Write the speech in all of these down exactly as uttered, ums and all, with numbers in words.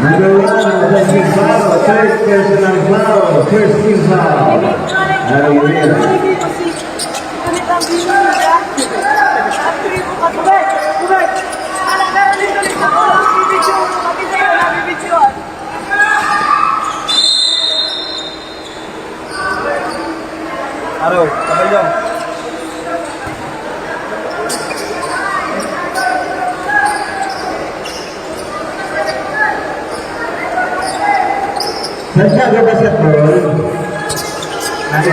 Number one, offensive foul, third personal foul, first team foul. Aaron Rivera. Araw, kabalyong. Santiago Basketball. Nice.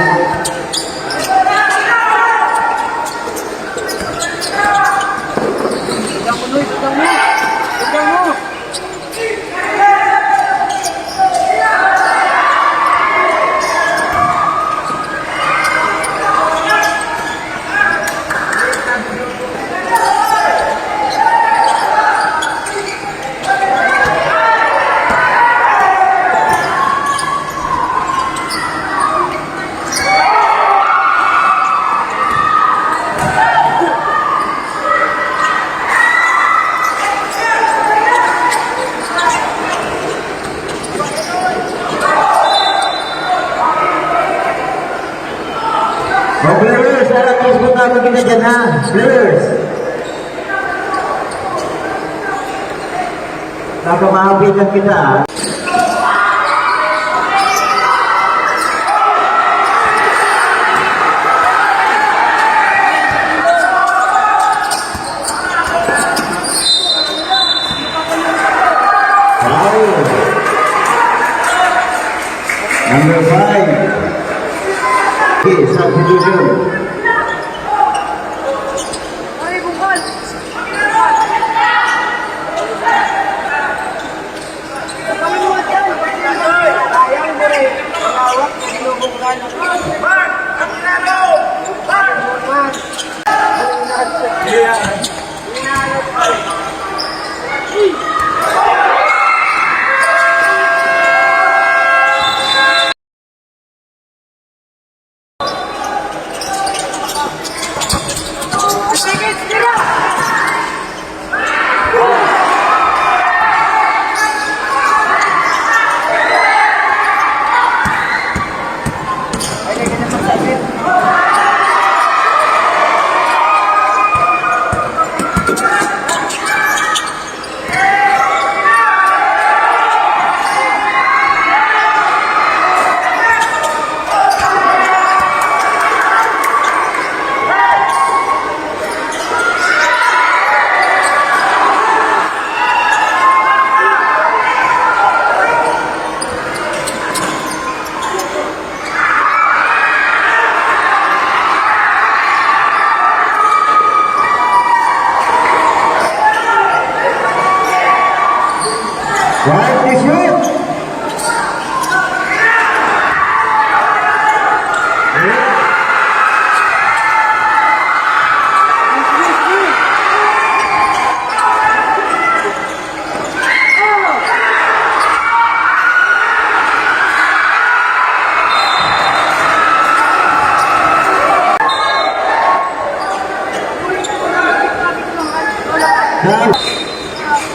Pegang mo, Noy, pegang mo. Pegang mo. O, players, alam mo, punta mo kita dyan, ha? Players. Baka mahapitan kita, ha? Foul. Number five. Okay, substitution. Right, shoot!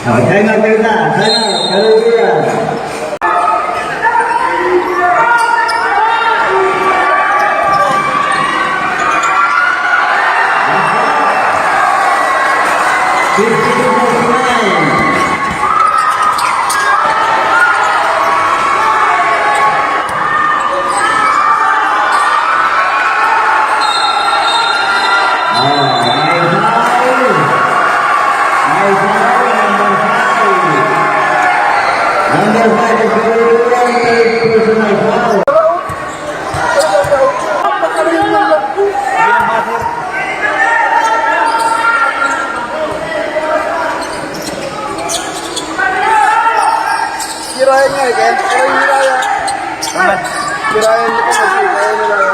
Now, time out muna. Time out. Hallelujah. Fifty-two forty-nine. Ah, may foul. May foul, number five. Number five is going to run, may personal foul. Sirayan niya, eh, kaya, kaya yung nilaya. Sirayan niya po kasi, kaya yung nilaya.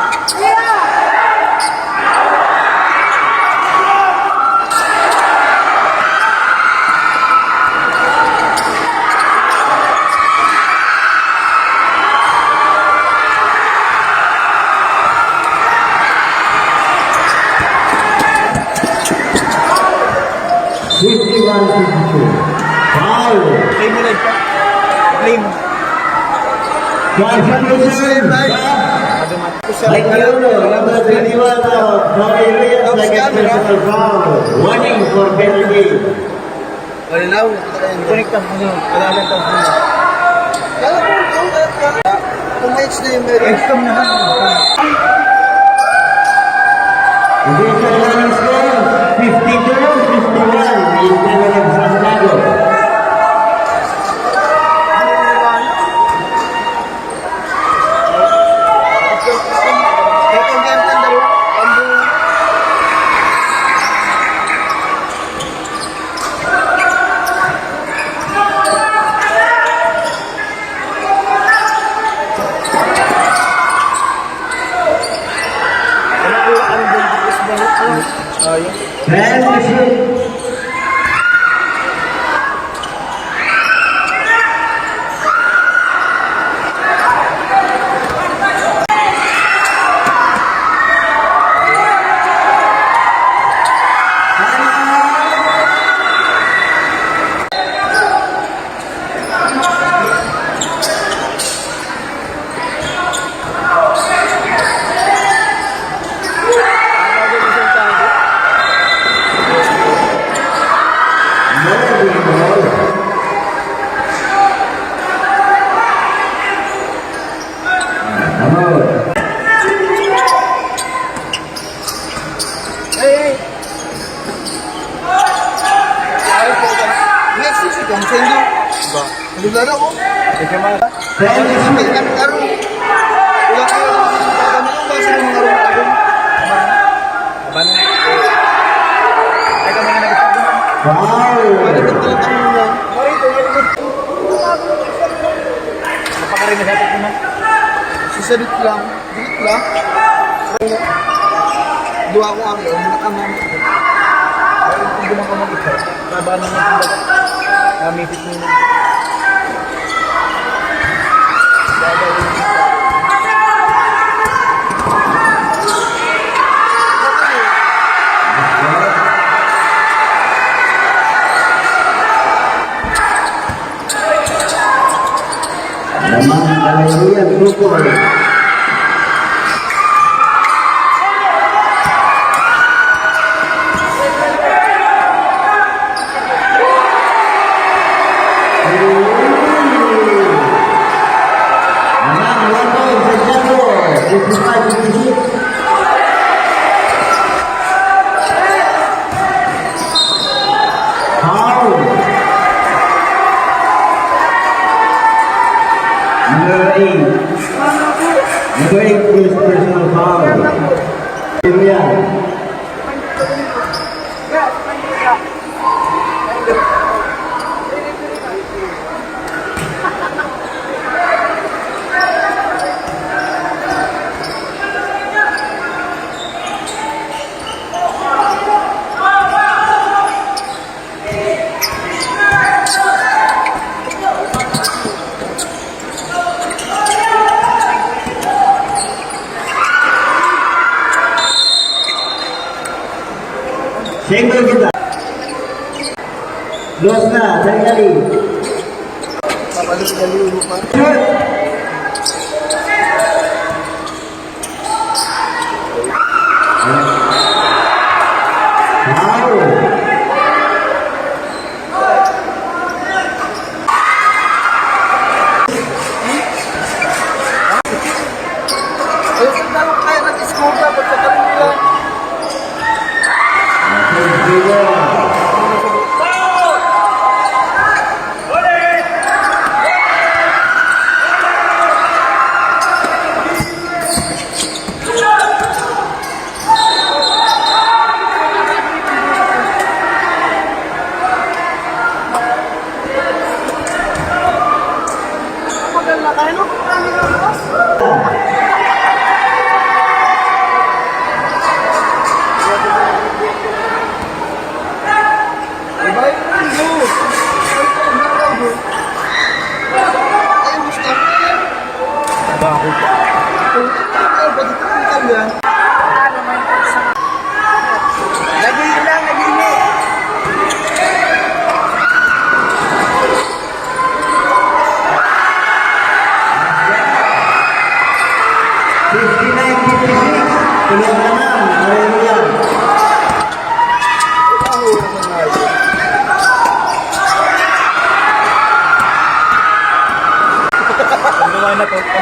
Fifty-one fifty-two. Foul. Ay, muna siya. Congratulations! Ay, Carlo, number twenty-one, uh, Florian Reyes, second personal foul. Warning for penalty. Wala na, wala na. Connect up mo. Wala lang, tapos mo. Kala ko, kung, kung, kung, kung match na yung meron. Exam na. Official running score, fifty-two fifty-one in favor of Santiago. Friendship. Next is itong sendo. Diba? Wala na, oh. Thank you, man. Thank you, sir. Ang laro. Wala kayo. Tatanong ko ba sila mga rumagong? Abangan. Teka, mga nagtatago. Wow. Wala na talaga yun, no? Napakarin na dapat naman. Susunod lang. Dikit lang. Duwa ko ang iyong nakamamit. Ay, kung gumagawa ito, baba naman ang dagat. Namipit mo na. Naman, Valerian Tukoy. Naman, Juan Santiago, fifty-five, fifty-six. Foul. Number eight. Number eight, first personal foul. Hallelujah. Single kita. Lost na, dali-dali. Papadali-dali mo pa. Shoot! Wow! Ayun, ang dami kaya nag-score dapat sa kanila.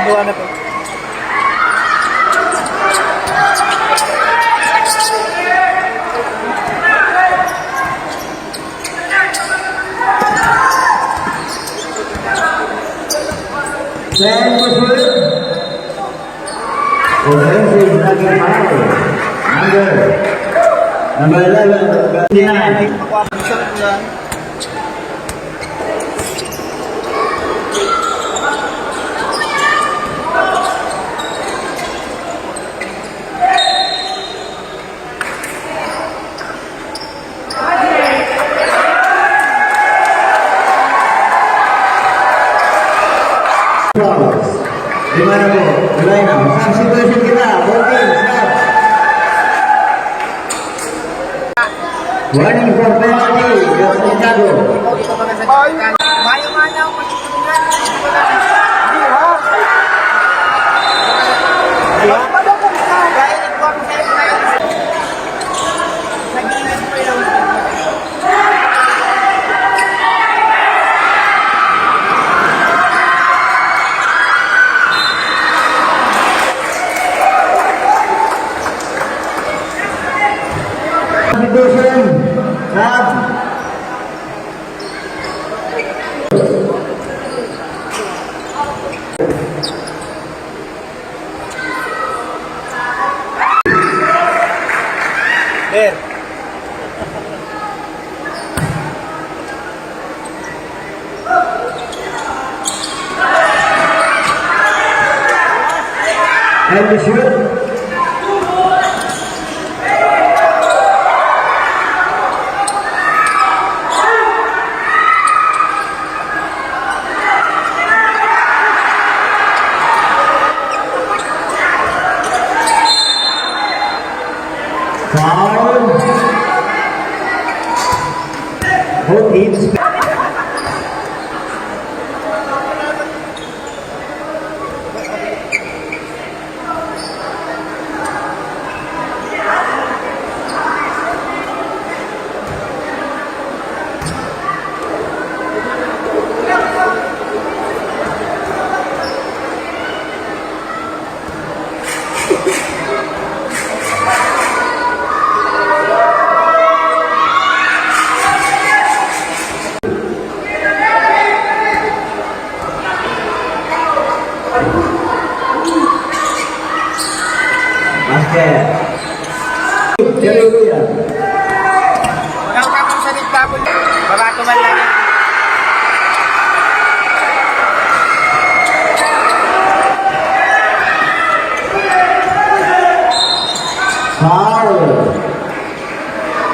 Iwan na po. Thank you, sir. Offensive, lagi foul. Number, number eleven, Gandhi. Fouls. Lima na po. Wala na. Substitution kita. Fourteen. Stop. Warning for penalty. Santiago. Mayo nga na ako. Substitution. Sub. There. And the shoot. Foul. Both teams. Basket. Hallelujah. Wala ko tapos sa nagpapon. Babato man lang yan. Foul.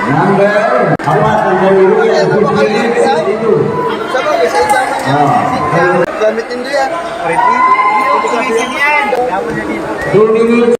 Number, hawak ang Hallelujah. Fifty-eight, sixty-two. Ah. Gamit nindo yan. Two minutes.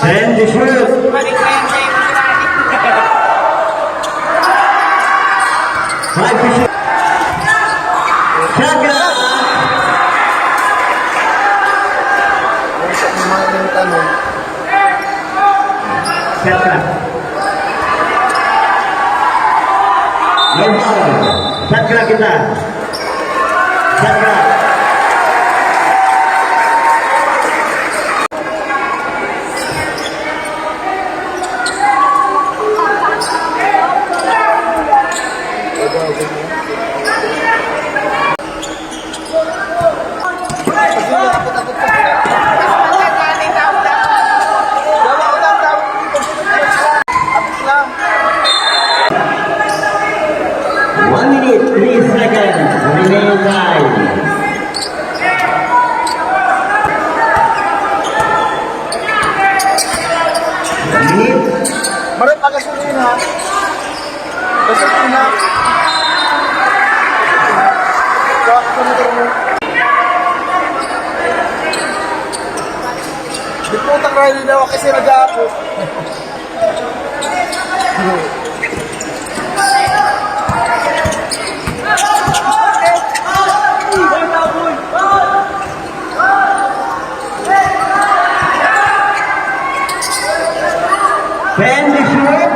And the shoot. Five to shoot. Shot clock. Shot clock. Sakra kita. Sakra. One minute, three seconds, remaining time. One minute. Marit, pagasolina. Kasi ina. Kaya ako motor mo. Di po, takray daw kasi nag-aapot. Ten to shoot.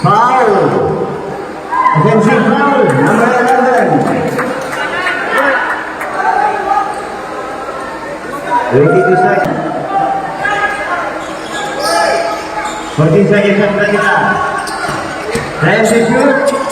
Foul. Offensive foul, number eleven. Twenty-two seconds. Fourteen seconds ang kita. Time to shoot.